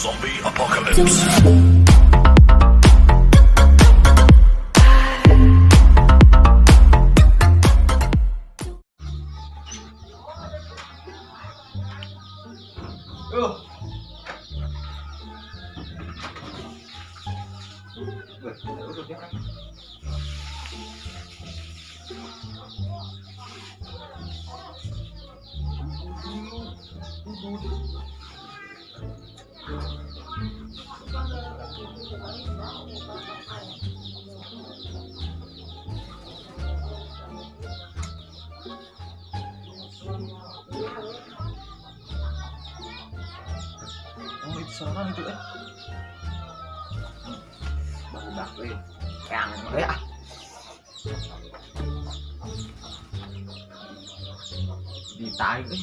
Zombie apocalypse. Tuh. Weh, udah dia kan. Oh, itu serangan itu eh. Baru eh. Yang eh ah. Ditarik eh.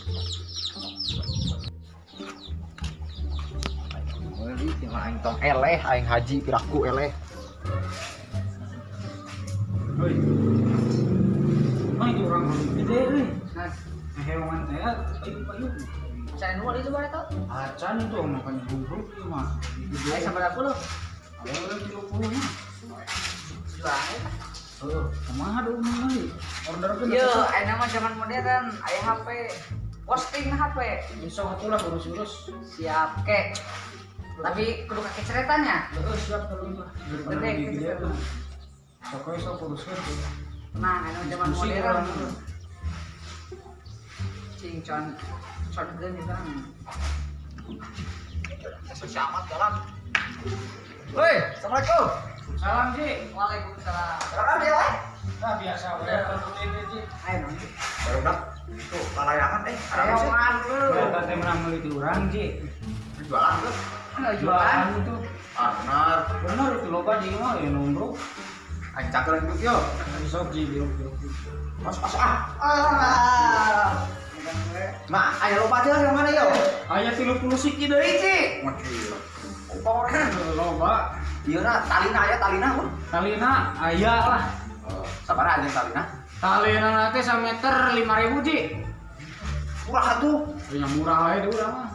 Meuli tinggal aing tong eleh, aing haji piraku eleh. Oi. Mah itu orang gede euy. Hewan teh payu-payu. Can nu itu mana tau? Acan itu makanya gubruk ieu mah. Ayo sabar aku loh. Ayo 30 mah. Jualnya. Heeh, kumaha deui mah euy. Order ke. Yo, ayo nama zaman modern, ayo HP, posting HP. Besok atuh lah urus-urus. Siap kek. Tapi kudu kakek ceretannya. Heeh, siap kalau mah. Daripada Gede, gede gitu. mah. Sok we sok uruskeun. Nah, ayo zaman Diskusi modern. orang mah. Cing con con geuning bang. Susah amat jalan. Woi, assalamualaikum. Salam Ji. Waalaikumsalam. Sekarang dia eh. Nah, biasa we putih Ji. Ayo nong. Baru dah. Tuh, lalayangan eh. Ada Ayo apa sih? man lu. Eta teh menang meuli ti urang Ji. Jualan tuh. Nggak jualan. Itu. Ah, benar. Bener itu loba Ji mah ya nombrok. Aing cakeran dulu yo. Besok Ji bilok bilok. Mas, mas ah. Ah. Ma, ayo loba aja yang mana yo? Aya 30 siki deui Ji. Ngecil. Power. Loba. Iya na, talina aya talina pun. Talina aya lah. Sabar aja talina. Talina nanti sameter 5000 Ji. Murah tuh. Ya murah wae di urang mah.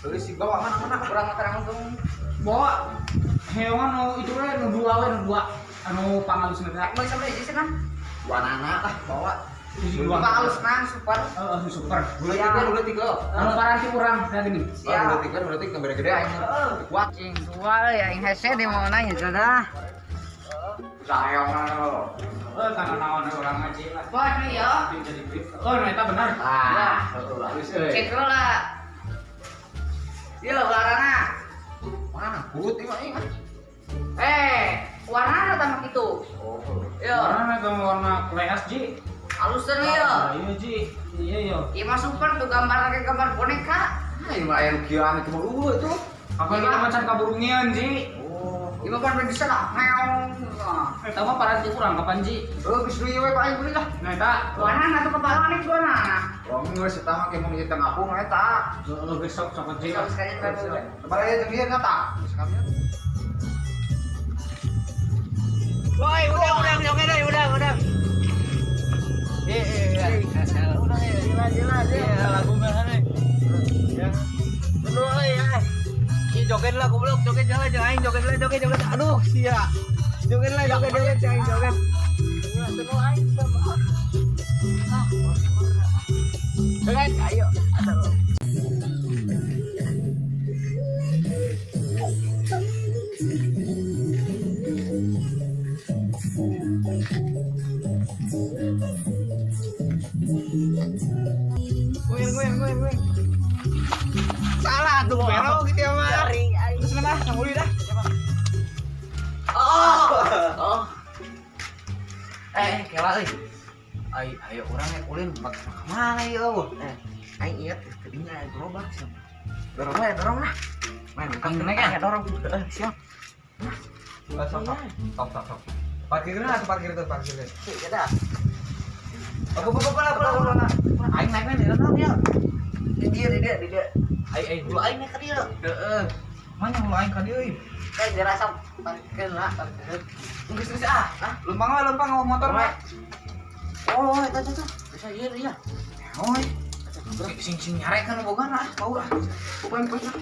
Beli si bawa mana mana. Kurang terang untung. Bawa hewan nu itu we nu dua we nu dua anu pangalusna teh. Mau sampai di sini Dua nana lah bawa. Hiji dua. Pak halus nang super. Heeh, nu super. Dua tiga, dua tiga. Anu paranti urang teh gini. Oh, dua tiga, beda gede aing. Kuat. Cing dua ya aing hese dia mau nanya sudah. Sayang lo. Heuh, kana naon we urang mah Ji lah. Bos nih yo. Jadi duit. Oh, nu eta bener. Ah, heeh, halus euy. Cek dulu lah. Yo warna. Mana putih mah ini mah. Eh, warna tambah gitu. Oh. Yo, Warna eta warna kleas Ji. halus nih yo. Ah, iya Ji. Iya yo. Iya mah super tuh gambar kayak gambar boneka. Nah, ini mah aya nu kieuan itu mah itu. Apa kita macan kaburungian Ji? Oh. Iya mah kan bisa lah. Meong. Eta mah paranti urang kapan Ji? Oh, geus deui we aing beli lah. Nah eta Warna tuh kepala nih warna. Wong geus eta mah ke mun ieu teh ngapung eta. Heeh, geus sok sok Ji. Sok sekali baru. Lebar aya jeung ieu ngata. Sekalian. Woi, udah, joget deh, udah. Iya. Udah, ya. Gila, gila, gila. Lagu mana nih? Ya. Aduh, ya. Ih, joget lah, goblok, joget jalan, jangan aing, joget lah, joget, joget. Aduh, sia. Joget lah, joget, joget, jangan joget. Joget, ayo. Aduh. Goyang, goyang, goyang, goyang. Salah tuh, pero gitu ya, mah. Terus mana? Yang uli dah. Oh. Oh. Eh, kela euy. Ai ayo urang rek ulin bak mana ieu? Eh, aing ieu teh tadinya aya gerobak sih. Dorong we, dorong lah. Main bukan Kena ya? dorong. Heeh, siap. Sok sok sok sok sok. Parkir lah, parkir tuh, parkir. Iya dah. Apa apa apa apa apa. Aing naik naik dorong ya. Di dia, di dia, di dia. Aing aing dulu aing naik ka dieu. Heeh. Mana dulu aing ka dieu euy. Kayak dirasa parkir lah, parkir. Geus geus ah. Hah? Lempang we, lempang motor mah. Oh, eta eta. Bisa ieu iya. Oh. Sing sing nyarek kan boga lah, bau lah. Bukan bukan.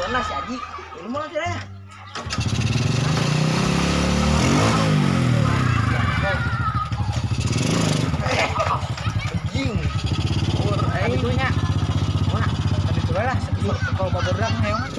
Mana si Haji? Ini mana tiranya? Anjing. Tadi nya. Mana? Tadi tuh lah kalau baberang hewan.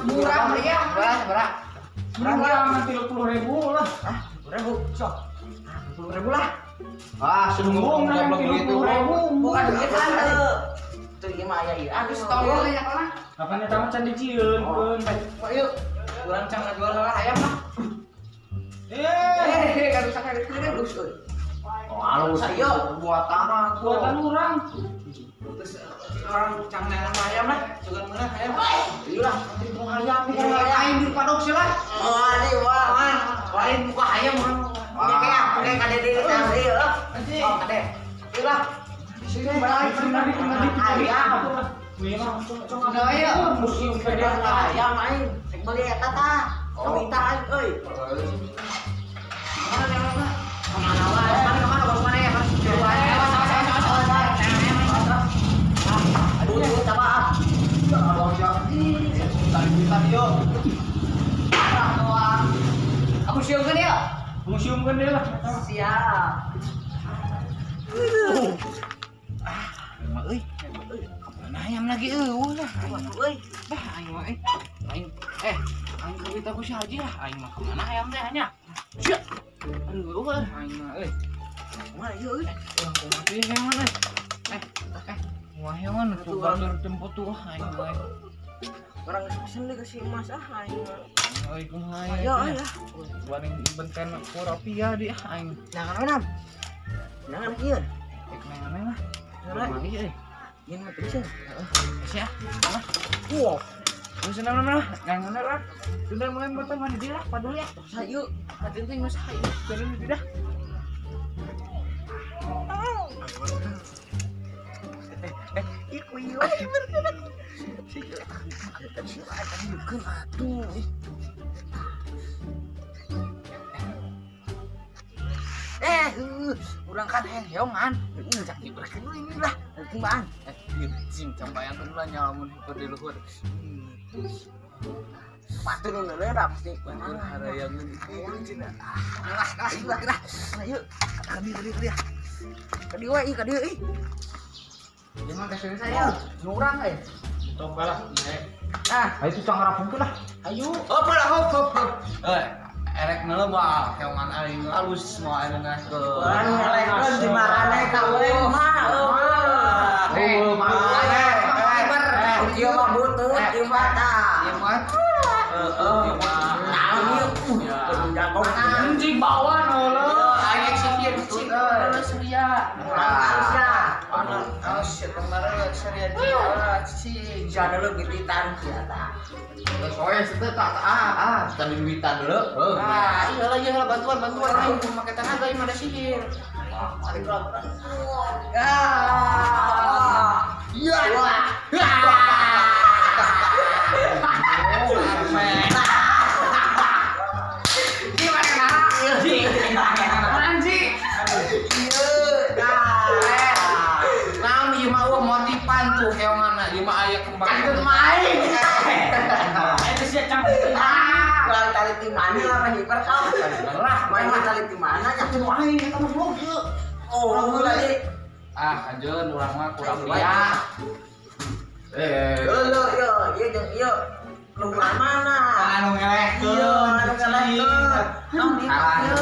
Murah meriah, berapa? Murah 30.000 lah. Ah, 30.000. Sok. 30.000 lah. Ah, sungguh 30.000. Bukan duit kan. Tuh ieu mah aya ieu. Aduh, Tolong ya kalah. Apanya tamu can dicieun keun. Yuk, urang can ngajual heula ayam lah. Eh, kan rusak kan halus euy. Oh, halus. Ayo, buatan buatan urang. Terus orang can ayam lah, sugan meunah ayam. Ieu lah. Muka ayam aing di padok sih lah. Oh, ini wah, wah. Lain muka ayam urang. Ini kayak pakai kade diri tadi euy. Oh, kade. Ieu lah. Ayam. Ayam aing. Rek meuli eta tah. Kabita aing euy. Mana yang mana? Kemana wae? Mana kemana bos mana ya? Mas. Awas awas awas awas. Aduh, coba ah. Aku siapkan ya. Museum kan dia lah. Siap. Ah, euy. Kapan ayam lagi eueuh lah. Waduh euy. Bah aing mah eh. Aing aing kawit aku si Haji lah. Aing mah kemana ayam teh nya? Sia. Aduh eueuh aing mah euy. Mana ieu euy? Urang kumaha teh hewan euy. Wah hewan tuh batur jemput tuh aing mah. Orang geus pesen deui ka si Mas ah aing. Euy kumaha Ayo ayo. Buan benten kurapia di aing. Nah, kan Nah, ieu. Ek nang lah. Nah, Kumaha ieu euy. Ini mah bisa. Heeh. Sia. Wah, Wis senang lah, nang lah. Sudah mulai motor mandi dia lah, padahal ya. sayu. Penting mas hayu, turun di dah. Iku ieu bergerak. Aduh. Urang kan heongan. Cak diberkeun ini lah. Kumaha? Cing cang bayangkeun lah nya lamun hiper di luhur. Patuh nu leurap pasti. Bangun harayangeun itu cina. Lah, lah, lah, lah. Ayo, kadi kadi kadi. Kadi wae, kadi euy. Gimana kasih saya? Nurang euy. Top lah. Ah, Ayo tuh cang rapungkeun lah. Ayo. Hop lah hop hop hop. Erek neuleuh mah heongan aing halus moal anu ngahkeun. Urang ngalekeun di marane ka urang mah. Oh, mah. Ieu mah butut, ieu mah tah. Ieu mah. Heeh, ieu mah. Naon ieu? Kudu jago. Anjing bawa neuleun. Aing sihir cing. Surya. Urang Aduh, shit kemarin Surya jiwa cing. Jangan lu gititan sia tah. Soalnya situ tak ah tadi duitan dulu. Ah, iya lah iya lah bantuan bantuan aing mau make tenaga ieu mah ada sihir. Ah. Iya. Wah. Gimana? Anjing. Ieu. Nah. Naon ieu mah eueuh motivan tuh heonganna ieu mah aya kembang. Kan itu mah aing. Itu sia cang. Kurang tali di mana lah hiper kau. Lah, Main tali di mana nya? Aing eta mah blog ieu. Oh, lagi. Ah, anjeun urang mah kurang dia. Eh. Yo yo yo, ieu jeung ieu. Nu mana? Anu ngelehkeun. Iya, anu ngelehkeun. Tong di Salah nu.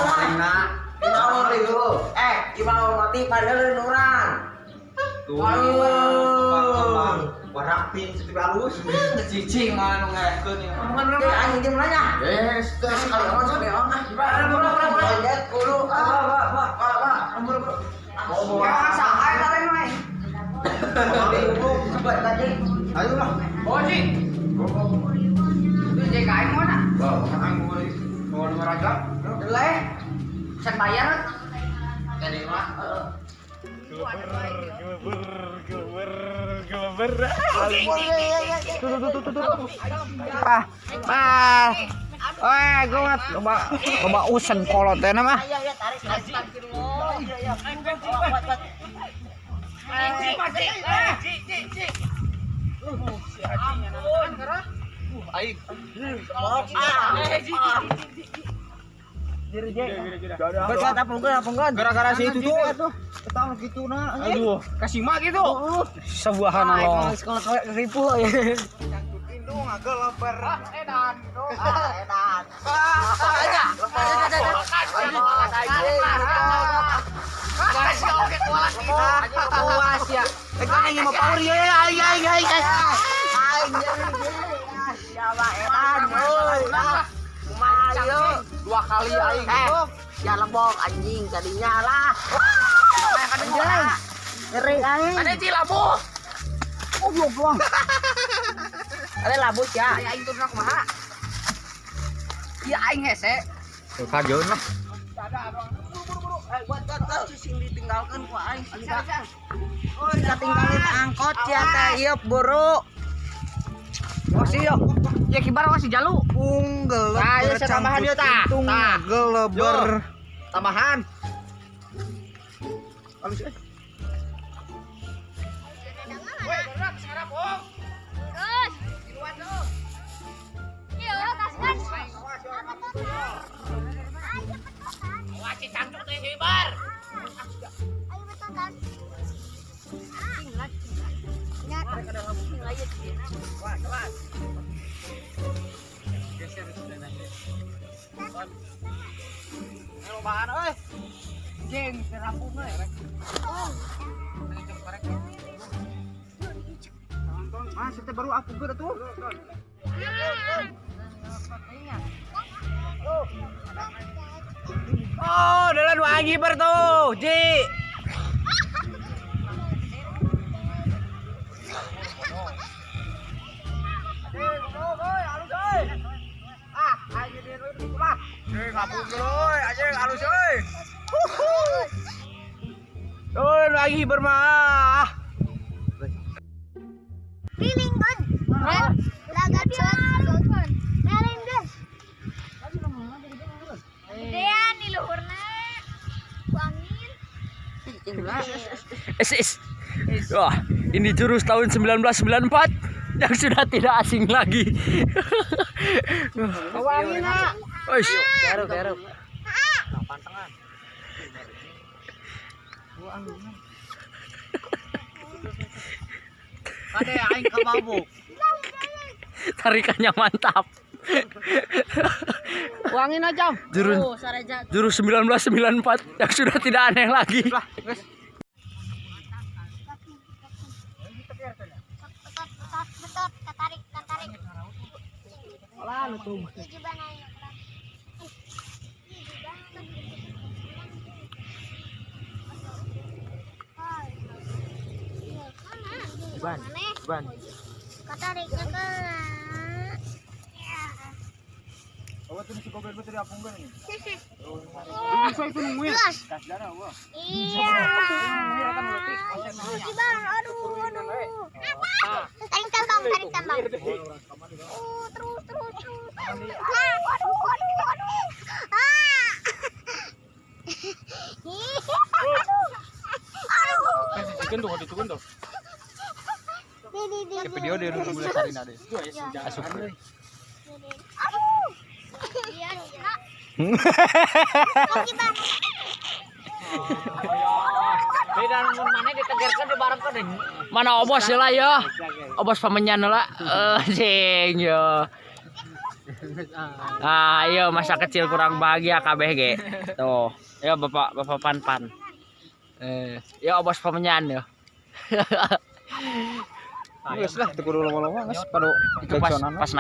Imam ribu. Eh, imam mati padahal lain urang. Tuh. Aduh. Warna pink seperti halus. Cicing mah anu ngelehkeun ieu mah. Eh, anjing jeung nanya. Yes, Terus sekali on sekali on ah. Lanjut kudu ah. Pak, pak, pak. Oh, Ya saha eta teh mah. Coba tadi. Ayo lah. Oh, Ji. Itu jeung aing mana? Wah, aing mau mau lima raja. Deleh. Sen bayar. Jadi mah. Ah, ah. Eh, gua loba loba usen kolot teh mah. Gara-gara si itu tuh. Ketang gitu nah. Aduh, kasih mah gitu. Subhanallah. Sekolah ribu ya. Indung agak lapar. Edan. Edan. Puas ya. Eh, kan yang mau power ya, aing aing aing aing. Aing ya edan euy. Kumaha ieu? Dua kali aing. Eh, ya lebok anjing tadinya lah. Anjing. Ngeri aing. Ada ci labu. Oh, goblok. Ada labu ya. Aya aing turun kumaha? Iya aing hese. Kageun lah. Eh, buat buat sing ditinggalkan ku aing. Oh, tinggalin angkot ya teh ieu buru. Masih yo. Ya kibar masih jalu. Unggel. Nah, ieu tambahan ieu tah. Tah. Geleber. Tambahan. Halus eh. Jeng, terampung euy. Mas, itu baru aku gue tuh. Oh, dalam dua anjing tuh, Ji. Oh, lagi bermah. Feeling good. Gedean di luhurna. Ku angin. Es. Wah, ini jurus tahun 1994 yang sudah tidak asing lagi. Angin ah. Oish. Garuk, garuk. Kade aing kababuk. Tarikannya mantap. Uangin aja. Jurus jurus 1994 yang sudah tidak aneh lagi. Betot, katarik, katarik. Tujuan ayo. Ban, ban. Katarik ke. Awas tuh si goblok tadi apung kan ini. Bisa itu nungguin. Iya. Aduh, aduh. Tarik tambang, tarik tambang. Oh, terus, terus, terus. Aduh, aduh, aduh. Ah. Aduh. Ditukeun tuh, tuh. Video dia udah mulai cari nade. Asup. Aduh. Iya, nak. Oke, Bang. Jika mun maneh ditegerkeun dibarengkeun deui. Mana obos lah ya? Obos pamenyan lah. Eh, cing yo. Ah, iya masa kecil kurang bahagia kabeh ge. Tuh, ya Bapak Bapak Pan-pan. Eh, ya obos pamenyan ya. Geus lah, teu kudu lama-lama geus padu Itu pas pas.